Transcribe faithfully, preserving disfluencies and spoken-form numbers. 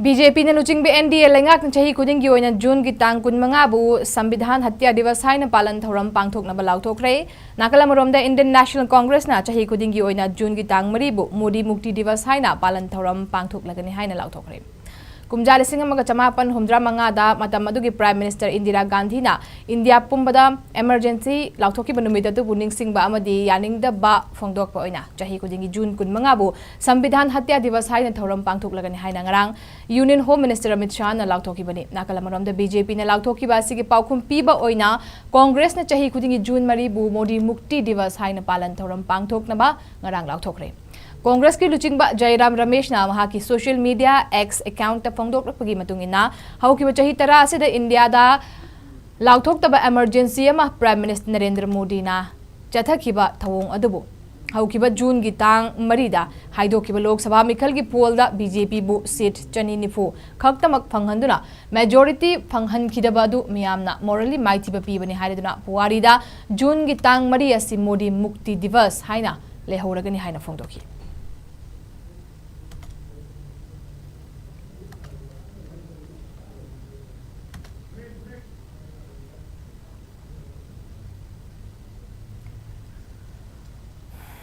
B J ꯄꯤꯅ ꯂꯨꯆꯤꯡꯕ N D ꯑꯦ ꯂꯩꯉꯥꯛꯅ ꯆꯍꯤ ꯈꯨꯗꯤꯡꯒꯤ ꯑꯣꯏꯅ ꯖꯨꯟꯒꯤ ꯇꯥꯡ ꯀꯨꯟꯃꯉꯥꯕꯨ ꯁꯝꯕꯤꯙꯥꯟ ꯍꯠꯌꯥ ꯗꯤꯕꯁ ꯍꯥꯏꯅ ꯄꯥꯂꯟ ꯊꯧꯔꯝ ꯄꯥꯡꯊꯣꯛꯅꯕ ꯂꯥꯎꯊꯣꯛꯈ꯭ꯔꯦ꯫ ꯅꯥꯀꯜ ꯑꯃꯔꯣꯝꯗ ꯏꯟꯗꯤꯌꯟ ꯅꯦꯁꯅꯦꯜ ꯀꯣꯡꯒ꯭ꯔꯦꯁꯅ ꯆꯍꯤ ꯈꯨꯗꯤꯡꯒꯤ ꯑꯣꯏꯅ ꯖꯨꯟꯒꯤ ꯇꯥꯡ ꯃꯔꯤꯕꯨ ꯃꯣꯗꯤ ꯃꯨꯛꯇꯤ ꯗꯤꯕꯁ ꯍꯥꯏꯅ ꯄꯥꯂꯟ ꯊꯧꯔꯝ ꯄꯥꯡꯊꯣꯛꯂꯒꯅꯤ ꯍꯥꯏꯅ ꯂꯥꯎꯊꯣꯛꯈ꯭ꯔꯦ꯫ ꯀꯨꯝꯖꯥ ꯂꯤꯁꯤꯡ ꯑꯃꯒ ꯆꯃꯥꯄꯟ ꯍꯨꯝꯗ꯭ꯔꯥ ꯃꯉꯥꯗ ꯃꯇꯝ ꯑꯗꯨꯒꯤ ꯄ꯭ꯔꯥꯏꯝ ꯃꯤꯅꯤꯁꯇꯔ ꯏꯟꯗꯤꯔꯥ ꯒꯥꯟꯙꯤꯅ ꯏꯟꯗꯤꯌꯥ ꯄꯨꯝꯕꯗ ꯏꯃꯔꯖꯦꯟꯁꯤ ꯂꯥꯎꯊꯣꯛꯈꯤꯕ ꯅꯨꯃꯤꯠ ꯑꯗꯨꯕꯨ ꯅꯤꯡꯁꯤꯡꯕ ꯑꯃꯗꯤ ꯌꯥꯅꯤꯡꯗꯕ ꯐꯣꯡꯗꯣꯛꯄ ꯑꯣꯏꯅ ꯆꯍꯤ ꯈꯨꯗꯤꯡꯒꯤ ꯖꯨꯟ ꯀꯨꯟꯃꯉꯥꯕꯨ ꯁꯝꯕꯤꯙꯥꯟ ꯍꯠꯌꯥ ꯗꯤꯕꯁ ꯍꯥꯏꯅ ꯊꯧꯔꯝ ꯄꯥꯡꯊꯣꯛꯂꯒꯅꯤ ꯍꯥꯏꯅ ꯉꯔꯥꯡ ꯌꯨꯅꯤꯌꯟ ꯍꯣꯝ ꯃꯤꯅꯤꯁꯇꯔ ꯑꯃꯤꯠ ꯁꯥꯍꯅ ꯂꯥꯎꯊꯣꯛꯈꯤꯕꯅꯤ꯫ ꯅꯥꯀꯜ ꯑꯃꯔꯣꯝꯗ ꯕꯤ ꯖꯦ ꯄꯤꯅ ꯂꯥꯎꯊꯣꯛꯈꯤꯕ ꯑꯁꯤꯒꯤ ꯄꯥꯎꯈꯨꯝ ꯄꯤꯕ ꯑꯣꯏꯅ ꯀꯣꯡꯒ꯭ꯔꯦꯁꯅ ꯆꯍꯤ ꯈꯨꯗꯤꯡꯒꯤ ꯖꯨꯟ ꯃꯔꯤꯕꯨ ꯃꯣꯗꯤ ꯃꯨꯛꯇꯤ ꯗꯤꯕꯁ ꯍꯥꯏꯅ ꯄꯥꯂꯟ ꯊꯧꯔꯝ ꯄꯥꯡꯊꯣꯛꯅꯕ ꯉꯔꯥꯡ ꯂꯥꯎꯊꯣꯛꯈ꯭ꯔꯦ꯫ ꯀꯣꯡꯒ꯭ꯔꯦꯁꯀꯤ ꯂꯨꯆꯤꯡꯕ ꯖꯌꯔꯥꯝ ꯔꯃꯦꯁꯅ ꯃꯍꯥꯛꯀꯤ ꯁꯣꯁꯤꯌꯦꯜ ꯃꯤꯗꯤꯌꯥ ꯑꯦꯛꯁ ꯑꯦꯀꯥꯎꯟꯠꯇ ꯐꯣꯡꯗꯣꯛꯂꯛꯄꯒꯤ ꯃꯇꯨꯡ ꯏꯟꯅ, ꯍꯧꯈꯤꯕ ꯆꯍꯤ ꯇꯔꯥ ꯑꯁꯤꯗ ꯏꯟꯗꯤꯌꯥꯗ ꯂꯥꯎꯊꯣꯛꯇꯕ ꯏꯃꯔꯖꯦꯟꯁꯤ ꯑꯃ ꯄ꯭ꯔꯥꯏꯝ ꯃꯤꯅꯤꯁꯇꯔ ꯅꯔꯦꯟꯗ꯭ꯔ ꯃꯣꯗꯤꯅ ꯆꯠꯊꯈꯤꯕ ꯊꯧꯑꯣꯡ ꯑꯗꯨꯕꯨ ꯍꯧꯈꯤꯕ ꯖꯨꯟꯒꯤ ꯇꯥꯡ ꯃꯔꯤꯗ ꯍꯥꯏꯗꯣꯛꯈꯤꯕ ꯂꯣꯛ ꯁꯚꯥ ꯃꯤꯈꯜꯒꯤ ꯄꯣꯜꯗ ꯕꯤ ꯖꯦ ꯄꯤꯕꯨ ꯁꯤꯠ ꯆꯅꯤ ꯅꯤꯐꯨ ꯈꯛꯇꯃꯛ ꯐꯪꯍꯟꯗꯨꯅ ꯃꯦꯖꯣꯔꯤꯇꯤ ꯐꯪꯍꯟꯈꯤꯗꯕ ꯑꯗꯨ ꯃꯤꯌꯥꯝꯅ ꯃꯣꯔꯦꯜꯂꯤ ꯃꯥꯏꯊꯤꯕ ꯄꯤꯕꯅꯤ ꯍꯥꯏꯔꯗꯨꯅ ꯄꯨꯋꯥꯔꯤꯗ ꯖꯨꯟꯒꯤ ꯇꯥꯡ ꯃꯔꯤ ꯑꯁꯤ ꯃꯣꯗꯤ ꯃꯨꯛꯇꯤ ꯗꯤꯕꯁ ꯍꯥꯏꯅ ꯂꯩꯍꯧꯔꯒꯅꯤ ꯍꯥꯏꯅ ꯐꯣꯡꯗꯣꯛꯈꯤ꯫